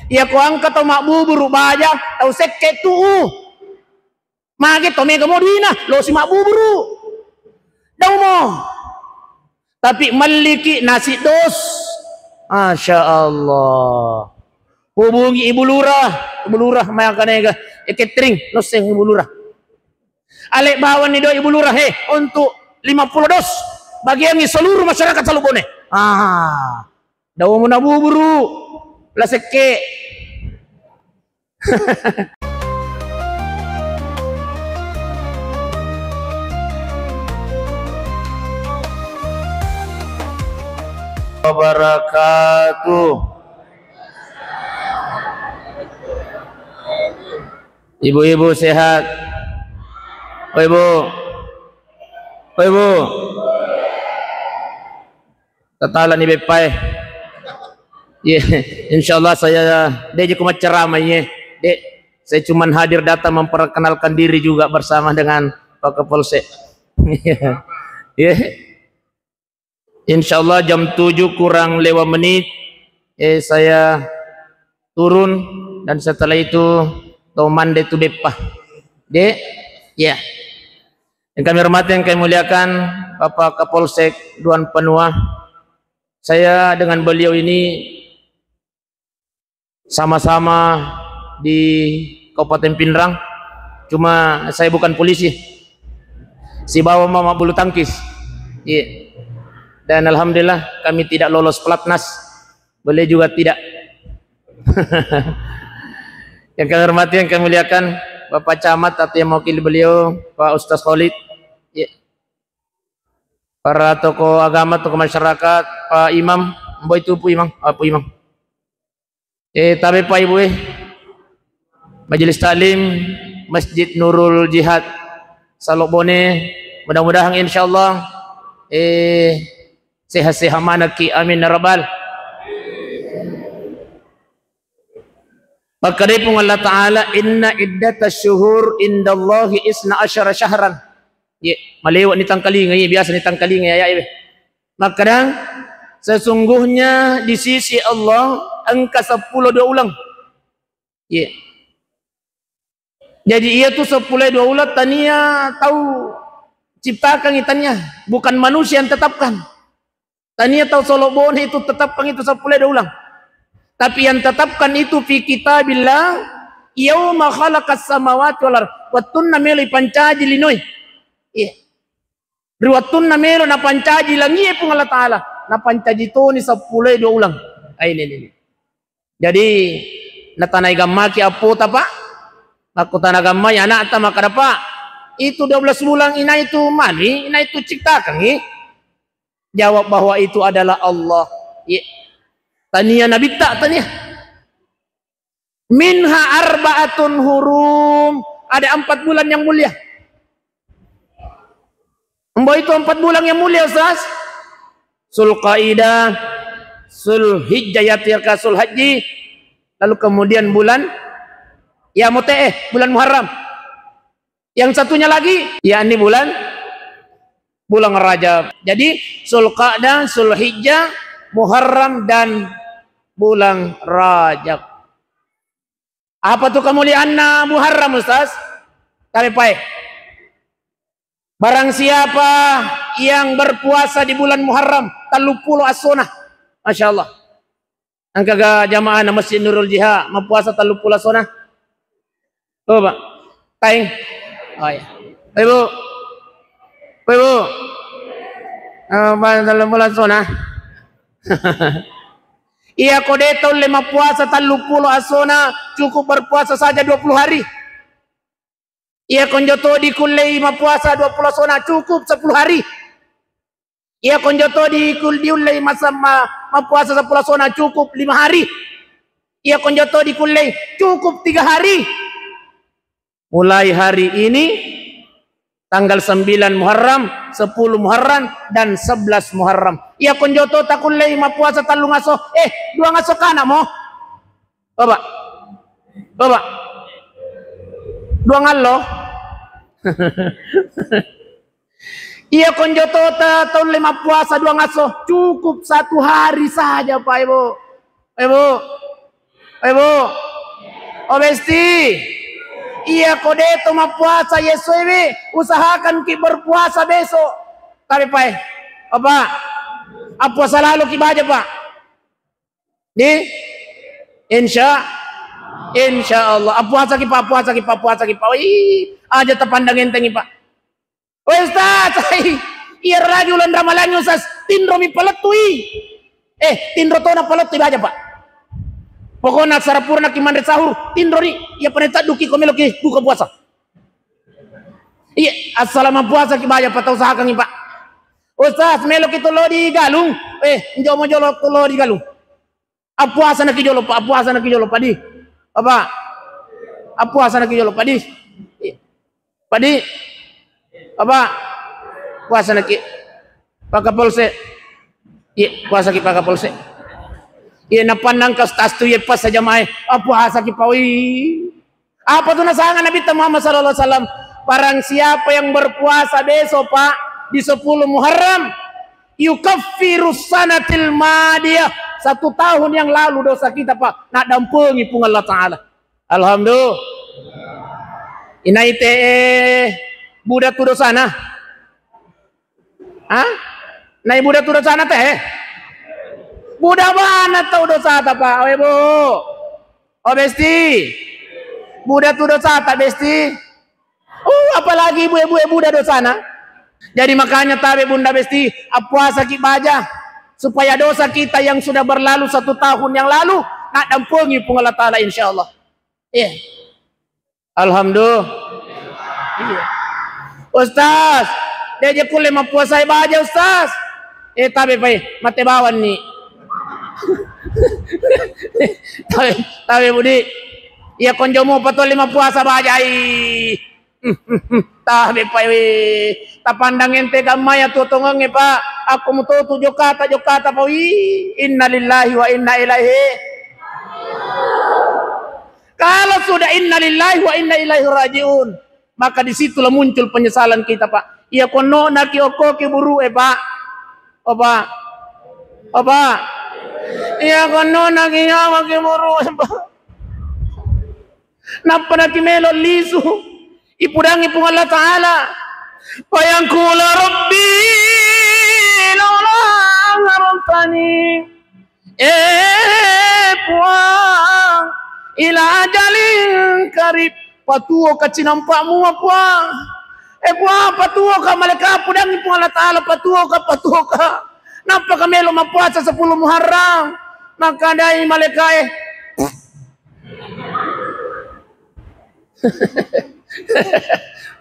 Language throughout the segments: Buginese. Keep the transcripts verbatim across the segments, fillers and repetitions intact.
Iya ko engka tau mabbuburu baja, tau sekke tu'u. Mage to mega mo duina, lo si mabbuburu. Daumo. Tapi melliki nasi dos. Masya Allah. Hubungi Ibu Lurah. Ibu Lurah, maka nega. E, catering, nosseng Ibu Lurah. Ale bawanni do Ibu Lurah, he, untuk lima puluh dos. Bagiangi seluruh masyarakat Salubone. Ah. Daumo na buburu. La sekke. Wabarakatuh. Ibu-ibu sehat? Oh, Ibu. Oh, Ibu. Tatala ni beppae. Iya, insyaallah saya de' je ku macceramah, iya. De', saya cuman hadir datang memperkenalkan diri juga bersama dengan Pak Kapolsek. Iya. Insyaallah jam tujuh kurang lewat menit, eh, saya turun dan setelah itu to mande tu beppa. De', ya. Yang kami hormati, yang kami muliakan, Bapak Kapolsek Duan Panua. Saya dengan beliau ini sama-sama di Kabupaten Pinrang. Cuma saya bukan polisi. Sibawa mama bulu tangkis. Iya. Dan alhamdulillah kami tidak lolos pelatnas. Boleh juga tidak. Yang kami hormati, yang kami muliakan, Bapak Camat atau yang mewakili beliau, Pak Ustaz Khalid. Iya. Para tokoh agama, tokoh masyarakat, Pak Imam, Mbok itu Pu Imam, ah, Pu Imam. Eh, tabe Pak Ibu, eh. Majelis Taklim Masjid Nurul Jihad Salobone, mudah-mudahan insyaallah, eh, sehat-sehat manaki. Amin ya rabbal. Makkedai Puang Allah Ta'ala, "Inna iddatasy syuhur indallahi isna asyara syahran." Ye, malewa ni tangkalinga, ye, biasa ni tangkalinga ya, ya, ye. Makkeda, sesungguhnya di sisi Allah engka seppulo dua uleng. Ye. Jadi iya tu seppulo dua uleng tania tau ciptakan, tania, bukan manusia yang tetapkan. Tania tau Salobone itu tetapkan itu seppulo dua uleng. Tapi yang tetapkan itu fi kitabillah, yauma khalaqas samawati wal ard. Wettunna melo ipancaji linoe. Iya. Ri wettunna melo napancaji langie Puang Allah Ta'ala, napancaji toni seppulo dua uleng. Ai, ini, ini. Jadi, natanai gammaki appota, Pak. Makkutana gammai anakta, makkeda, "Pak, itu dua belas bulan inai tu mani, inai tu ciptakangi?" Jawab bahwa itu adalah Allah. Iya. Tania nabitta, tania. "Minha arba'atun hurum." Ada empat bulan yang mulia. Mbok itu empat bulan yang mulia, Ustaz? Zulqaidah, Zulhijjah, ya, tirka Zulhajji. Lalu kemudian bulan, ya, mute, eh, bulan Muharram. Yang satunya lagi, yakni bulan, bulan Rajab. Jadi, Zulqa'dah, Zulhijjah, Muharram, dan bulan Rajab. Apa tu kemuliaanna Muharram, Ustaz? Tabe pae. Barang siapa yang berpuasa di bulan Muharram, telluppulo assona. Masya Allah. Engkaga jamaah na Masjid Nurul Jihad mappuasa telluppulo assona? Coba. Taing. Oh, iya. Ibu. Ibu. Ah, telluppulo assona. Iya, ko de taulle mappuasa telluppulo assona, cukup berpuasa saja dua puluh hari. Iya, konjo to dikullei mappuasa dua puluh assona, cukup sepuluh hari. Iya, konjo to dikul-, diullei masa-, ma-, mappuasa seppulo assona, cukup lima hari. Iya, konjo to dikullei, cukup tiga hari. Mulai hari ini, tanggal sembilan Muharram, sepuluh Muharram, dan sebelas Muharram. Iya, konjo to takullei mappuasa tellung asso, eh, duang asso kana mo. Coba. Coba. Duang allo. Iya, konjo to ta-, taulle mappuasa duang asso, cukup satu hari saja, Pak, Ibu. Ibu. Eh, Bu. Oh, Besti. Iya, ko de to mappuasa, iya, soewe, usahakan ki berpuasa besok. Tapi, Pak, eh. Apa? Appuasa lalu ki baja, Pak. Di? Insya, insya Allah. Appuasa ki, Pak, appuasa ki, Pak, appuasa ki, Pak. Wih, aja tapandang enteng, Pak. Woi, Ustaz, iya lagi ulan Ramalang, Ustaz. Tinro mi palettui. Eh, tinro tona palettui baja, Pak. Pokokna sarapurna ki manre sahur, tinro ni. Iya pene tadduki ko meloki buka puasa. Iya, assalama puasa ki baja, Pak, tau usahakan, Pak. Ustaz, meloki to lo di Galung. Eh, njomo jolo to lo di Galung. Appuasa naki jolo, Pak, appuasa naki jolo, Pak, di. Apa? Appuasa naki jolo, Pak, di. Pak, di. Apa? Puasa naki. Pak Kapolsek. Iya, puasa ki, Pak Kapolsek. Iya, napannang kas tas tu, iya, pas jamaah. Appuasa ki, Pak, wih. Apa tu nasanga Nabi Muhammad sallallahu alaihi wasallam? Barang siapa yang berpuasa besok, Pak, di sepuluh Muharram, yukaffiru sanatil madiyah, satu tahun yang lalu dosa kita, Pak, naddampengi Puang Allah Ta'ala. Alhamdulillah. Inai te, eh, buda tu dosana. Hah? Nai buda tu dosana teh? Buda bana tau dosata, Pak. Oe, Bu. Oh, Besti. Buda tu dosata, Besti. Uh, apalagi ibu-ibu, eh, buda dosana. Jadi makanya tabe Bunda Besti, appuasa ki baja. Supaya dosa kita yang sudah berlalu satu tahun yang lalu, naddampengi Puang Allah Ta'ala, insya Allah. Iya. Alhamdulillah. Iya. Ustaz, de je kulle mappuasai baja, Ustaz. Eh, tabe pai, mate bawanni. Tabe, tabe budi. Iya konjomu patolli mappuasa bajai. Tabe pai, tapandang ente gammaya tuo tongengnge, Pak. Aku mutotu jokata, jokata, Pak. Wih, innalillahi wa inna ilaihi. Kalau sudah innalillahi wa inna ilaihi rajiun, maka disitulah muncul penyesalan kita, Pak. Iya konno naki okko ki buru, eh, Pak. Apa? Apa? Iya konno naki nyawa ki buru, eh, Pak. Nappa naki melo lisu. Ipudangi Puang Allah Ta'ala. Fayaqula Rabbi laula akhartani. Eh, Puang, ila ajalin qarib, patuo ka cinampa mua, Puang. Eh, Puang, patuo ka, malaika pudangi Puang Allah Ta'ala, patuo ka, patuo ka. Nappa ka melo mappuasa sepuluh Muharram. Makkedai malaika e.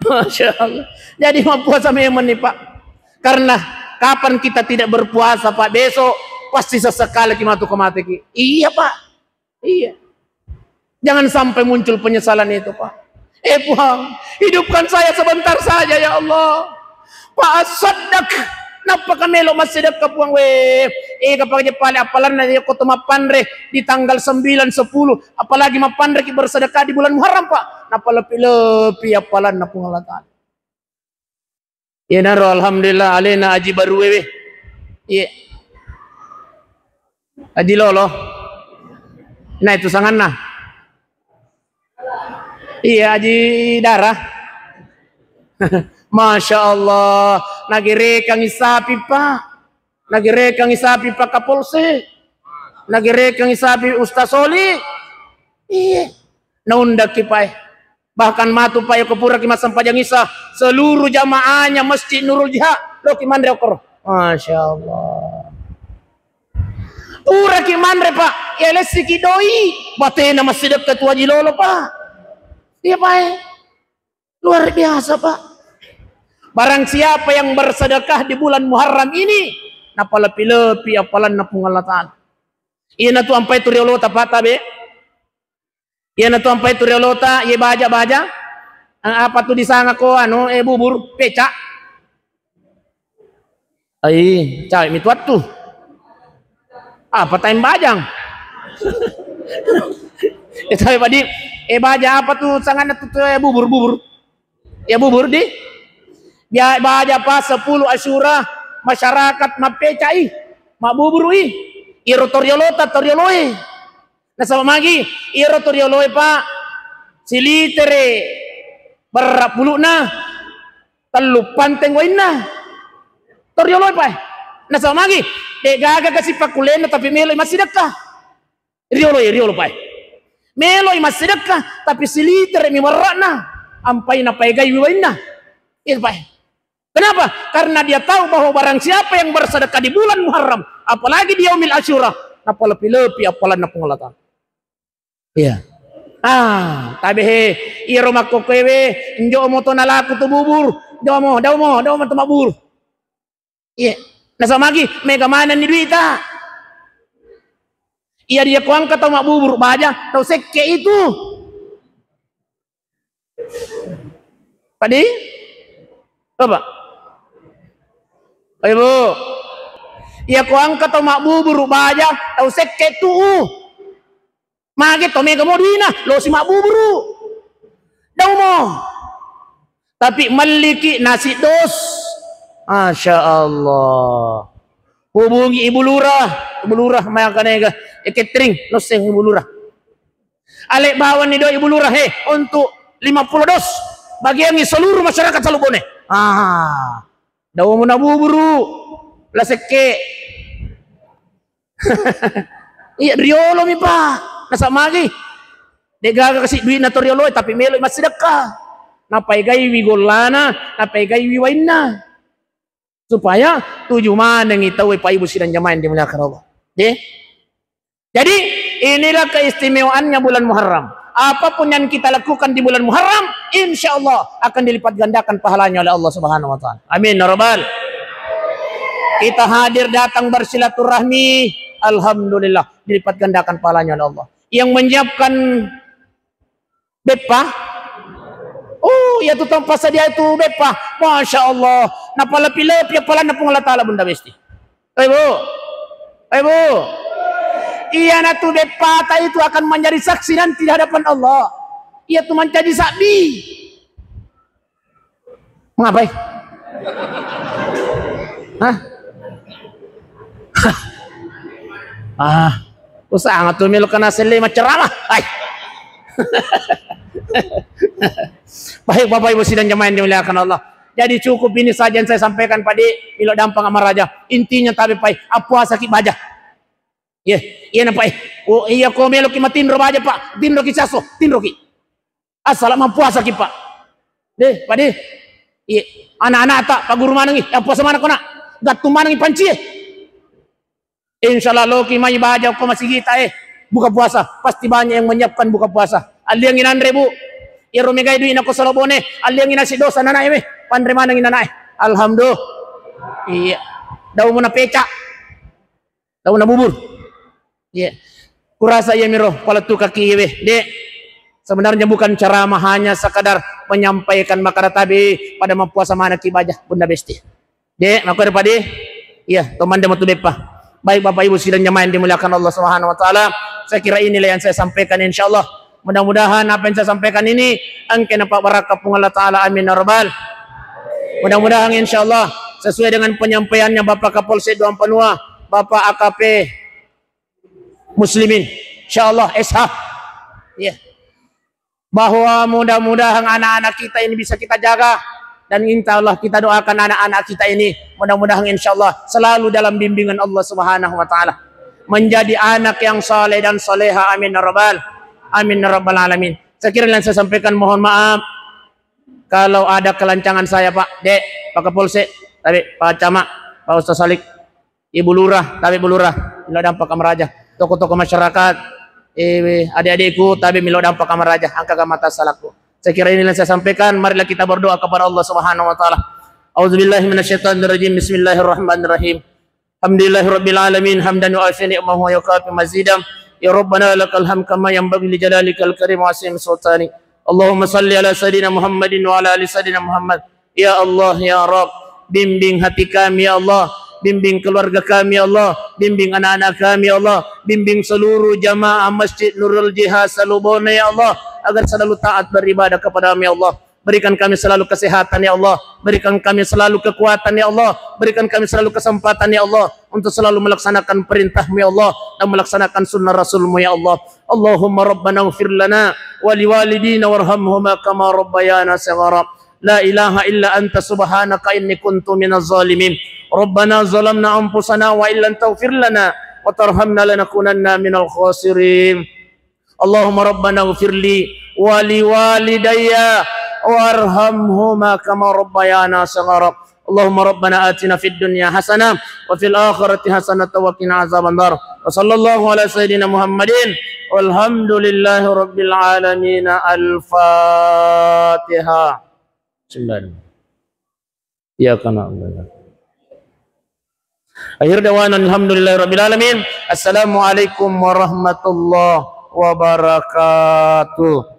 Masya Allah. Jadi mappuasa memang nih, Pak. Karena kapan kita tidak berpuasa, Pak, besok pasti sesekali ki matu ke mate ki. Iya, Pak. Iya. Jangan sampai muncul penyesalan itu, Pak. Eh, Puang, hidupkan saya sebentar saja, ya Allah. Pak, asaddaq. Nappa ka melo massedekka, Puang, we. Eh, kapang je pale appalanna, ya, ko to mappanre di tanggal sembilan, sepuluh. Apalagi mappanre ki bersedekah di bulan Muharram, Pak. Nappa lepi-lepi appalanna Puang Allah Ta'ala. Iyanaro alhamdulillah alena Aji Baruewe. Iya. Aji Lolo. Nah, itu sanganna. Iya, Aji Dara. Masya Allah. Nagerekangi sapi, Pak. Nagerekangi sapi, Pak Kapolsek. Nagerekangi sapi, Ustaz Soli. Iya. Naundaki, Pak. Bahkan matu, Pak, yako puraki massempajang Isya, seluruh jamaahnya Masjid Nurul Jihad, loki manre okkoro. Masya Allah. Puraki manre, Pak, ya lessiki doi, batena massidekka tu Aji Lolo, Pak. Iya, Pak, eh. Luar biasa, Pak. Barang siapa yang bersedekah di bulan Muharram ini, napalepi-lepi appalanna Puang Allah Ta'ala. Iyana tu ampai tu riolota, Pak, tabe. Iyana tu ampai tu riolota, iye baja-baja. A-, apa tu disanga ko, anu, eh, bubur, peca. Ai, cawe mi tu attu. Apa taim bajang? Eh, cawe padi, eh, baja apa tu sanganna tu, tu, eh, bubur, bubur. Ya, bubur di. Bia-, baja pa sepuluh Asyura, masyarakat mappecai, mabbuburui. Iro toriolota, torioloi. Nasaba magi, iyaro to rioloe, Pak, silitere berra puluna, tellu panteng wainna. To rioloe, Pak. Nasaba magi, de gaga kasi pakkulenna tapi meloi massidekka. Rioloe, riolo, Pak. Meloi massidekka, tapi silitere mi berra'na, ampai napaegaiwi wainna. Iya, Pak. Kenapa? Karena dia tahu bahwa barang siapa yang bersedekah di bulan Muharram, apalagi di Yaumil Asyura, napalepi-lepi appalanna Puang Allah Ta'ala. Iya. Ah, tabe he, iyaro makkokkoewe, njomo to nalaku tu bubur, njomo, daumo, daumo to mabbubur. Iya. Nasaba magi, mega manenni duita. Iya, dia ko engka tau mabbubur baja, tau sekke itu. Padi? Apa? Ayo, Bu. Iya, ko engka tau mabbuburu baja, tau sekke tu'u. Mage to mega mo duina, losi mabbuburu. Daumo. Tapi melliki nasi dos. Masya Allah. Hubungi Ibu Lurah. Ibu Lurah, maka nega. E, catering, losseng Ibu Lurah. Ale bawanni doi Ibu Lurah, he, untuk lima puluh dos. Bagiangi seluruh masyarakat Salubone. Ah, daumu nabuburu. La sekke. Iya, riolomi, Pak. Nasaba magi. De gaga kasi duitna to rioloe, tapi meloi massidekka. Napaegaiwi gollana, napaegaiwi wainna. Supaya tuju manengi tauwe, Pak, Ibu sidang jamaah yang dimuliakan Allah. Ye? Jadi, inilah keistimewaannya bulan Muharram. Apapun yang kita lakukan di bulan Muharram, insya Allah akan dilipat gandakan pahalanya oleh Allah Subhanahu wa Ta'ala. Amin, ya Rabbal. Kita hadir datang bersilaturahmi, alhamdulillah, dilipat gandakan pahalanya oleh Allah. Yang menyiapkan beppa? Oh, iya tu tempat sedia itu beppa. Masya Allah. Napalepi-lepi appalanna Puang Allah Ta'ala, Bunda Besti. Eh, Bu. Eh, Bu. Iya, natu beppata itu akan menjadi saksi nanti di hadapan Allah. Iya tu mancaji sabbi. Mengapai? Hah? Hah? Ah, usah tu melo kena sele maceramah. Hai. Baik, Bapak Ibu sidang jamaah yang dimuliakan Allah. Jadi cukup ini saja yang saya sampaikan, Pak Di. Milo dampang amaraja. Intinya tabe pai, appuasa ki baja. Ye, iya na, Pak. Oh, iya, ko melo ki matinro baja, Pak. Tinro ki caso, tinro ki. Assala mappuasa ki, Pak. Deh, Pak Di. Iya, anak-anak tak, Pak Guru manengi, ya puasa mana kona? Gattung manengi panci, eh. Insya Allah, loki mai baja ko masigita, eh, buka puasa. Pasti banyak yang menyiapkan buka puasa. Alliangi nanre, Bu. Iyaro megai duit nako Salobone, alliangi nasi dosa nanae, weh. Panre manengi nanae. Alhamdulillah. Iya. Daun muna peca. Daun bubur. Iya. Kurasa iya miro, palettu kaki, weh. Dek. Sebenarnya bukan ceramah, hanya sekadar menyampaikan makara tabe pada mappuasa mana ki baja, Bunda Besti. Dek, makkeda pade? Iya, to mande matu beppa. Baik, Bapak Ibu sidang jamaah yang dimuliakan Allah Subhanahu wa Ta'ala, saya kira inilah yang saya sampaikan, insya Allah. Mudah-mudahan apa yang saya sampaikan ini engke napabarakka Puang Allah Ta'ala. Amin ya Rabbal. Mudah-mudahan, insya Allah, sesuai dengan penyampaiannya Bapak Kapolsek Duampanua, Bapak A K P Muslimin, insya Allah, S H. Iya. Bahwa mudah-mudahan anak-anak kita ini bisa kita jaga, dan insya Allah kita doakan anak-anak kita ini mudah-mudahan insya Allah selalu dalam bimbingan Allah Subhanahu wa Ta'ala, menjadi anak yang saleh dan saleha. Amin ya Rabbal, amin ya Rabbal Alamin. Saya kira yang saya sampaikan, mohon maaf kalau ada kelancangan saya, Pak Dek, Pak Kapolsek, tadi Pak Camat, Pak Ustaz Salik. Ibu Lurah, tabe Bu Lurah, milo dampak kamaraja. Tokoh-tokoh masyarakat, eh, adik-adikku, tabe milo dampak kamaraja. Angka gamata salakku. Saya kira inilah yang saya sampaikan. Marilah kita berdoa kepada Allah Subhanahu wa Ta'ala. A'udzubillahi minasyaitonirrajim. Bismillahirrahmanirrahim. Alhamdulillahirabbil alamin. Hamdan yuafi ni'mahu wa yukafi mazidah. Ya Rabbana lakal hamd kama yanbaghi li jalalikal karim wa azimi sultanik. Allahumma salli ala Sayyidina Muhammadin wa ala ali Sayyidina Muhammad. Ya Allah, ya Rabb, bimbing hati kami, ya Allah, bimbing keluarga kami, ya Allah, bimbing anak-anak kami, ya Allah, bimbing seluruh jamaah Masjid Nurul Jihad Salubona, ya Allah, agar selalu taat beribadah kepada-Mu, ya Allah. Berikan kami selalu kesehatan, ya Allah. Berikan kami selalu kekuatan, ya Allah. Berikan kami selalu kesempatan, ya Allah, untuk selalu melaksanakan perintah-Mu, ya Allah, dan melaksanakan sunnah Rasul-Mu, ya Allah. Allahumma rabbana ighfir lana wa liwalidina warhamhuma kama rabbayana shighara. La ilaha illa anta subhanaka inni kuntu minaz zalimin. Rabbana zalamna anfusana wa illam taghfir lana wa tarhamna lanakunanna minal khasirin. Allahumma rabbana ighfir li wa liwalidayya warhamhuma kama rabbayana shighara. Allahumma rabbana atina fid dunya hasanah wa fil akhirati hasanah wa qina azabannar. Wa sallallahu ala sayyidina Muhammadin walhamdulillahi rabbil alamin. Al-Fatihah. Bismillahirrahmanirrahim. Iyyaka na'budu wa iyyaka nasta'in. Akhir da'wana alhamdulillahi rabbil alamin. Assalamualaikum warahmatullahi wabarakatuh.